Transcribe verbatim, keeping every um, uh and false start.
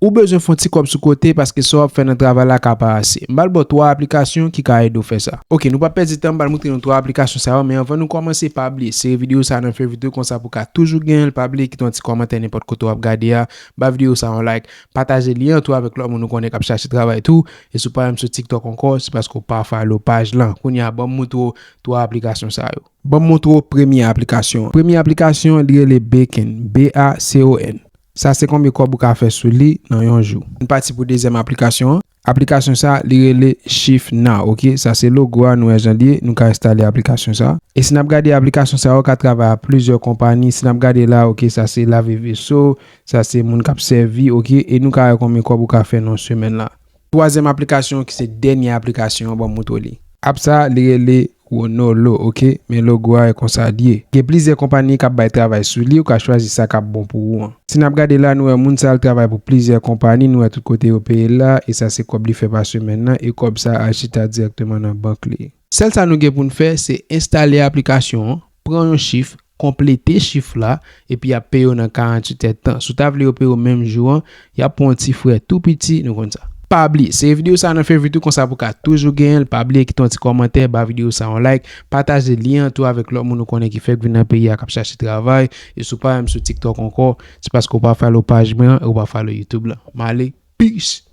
Ou bezwen fè yon ti kòb sou kote paske sa w ap fè nan travay la ka pa ase. M pral ba w twa aplikasyon ki ka ede w fè sa. Ok, nou pa pèdi tan, m pral montre nou twa aplikasyon sa yo, men anvan nou kòmanse, pa bliye sere videyo sa nan favorite w konsa pou w ka toujou genyen l. Pa bliye kite yon ti kòmantè nenpòt kote w ap gade a, ba videyo sa yon like, pataje lyen an tou avèk lòt moun ou konnen k ap chache travay tou, e si w pa menm sou TikTok ankò, se paske w pa follow paj lan. Kounye a, ban m montre w twa aplikasyon sa yo. Ban m montre w premye aplikasyon an. Premye aplikasyon an, li rele Bacon, B A C O N. Sa se konbyen kòb ou ka fè sou li nan yon jou. N pati pou dezyèm aplikasyon an. Aplikasyon sa, li rele Shift Now, ok? Sa se logo a, nou wè jan l ye, nou ka enstale aplikasyon sa. E si n ap gade aplikasyon sa yo ka travay ak plizyè konpani, si n ap gade la, ok, sa se lave veso, sa se moun k ap sèvi, ok? E nou ka wè konbyen kòb ou ka fè nan yon semèn la. Twazyèm aplikasyon ki se dènye aplikasyon an, ban m montre w li. App sa, li rele Wonolo, ok? Men logo a e konsa l ye. Gen plizyè konpani k ap bay travay sou li, ou ka chwazi sa k ap bon pou ou an. Si n ap gade la, nou wè moun sa l travay pou plizyè konpani, nou wè tout kote yo peye l la, e sa se kòb li fè pa semèn nan, e kòb sa al chita dirèkteman nan bank li. Sèl sa nou gen pou n fè, se enstale aplikasyon an, pran yon chif, konplete chif la, epi y ap peye w nan karanntuit èdtan. Si w ta vle yo peye w menm jou an, y ap pran yon ti frè tou piti, nou konn sa. Pa bliye, sere videyo sa nan favorite w konsa pou w ka toujou genyen l. Pa bliye kite yon ti kòmantè, ba videyo sa yon like, pataje lyen an tou avèk lòt moun ou konnen ki fèk vin nan peyi a k ap chache travay, e si w pa menm sou TikTok ankò, se paske w pa follow paj mwen an e w pa follow YouTube la. M ale, peace!